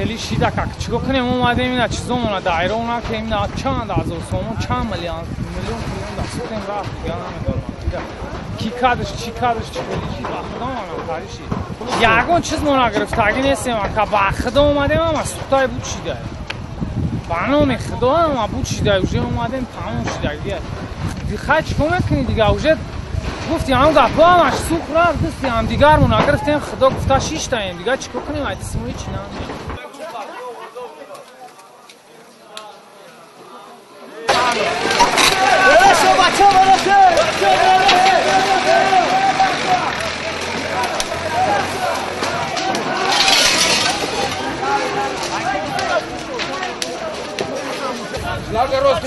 Хеле шида как чико кунем омадем ина чизомона дайрон накунем ина чанд ҳазор сомон чанд миллион миллион да сутем рафт дига намедонам ки кадаш чи кадаш чи хеле шид ба худо манам париши ягон чиз мо нагирифтагӣ нестем ака ба худо омадем ама сутай буд шида ба номи худо ама буд шида уже омадем тамом шида дига хай чико мекунӣ дига уже гуфти ҳам гапҳо ҳамаш сух рафт дасти ҳамдигармо нагирифтем худо гуфта шиштаем дига чико кунем ай дисмо ҳечи намеям. Larga rost,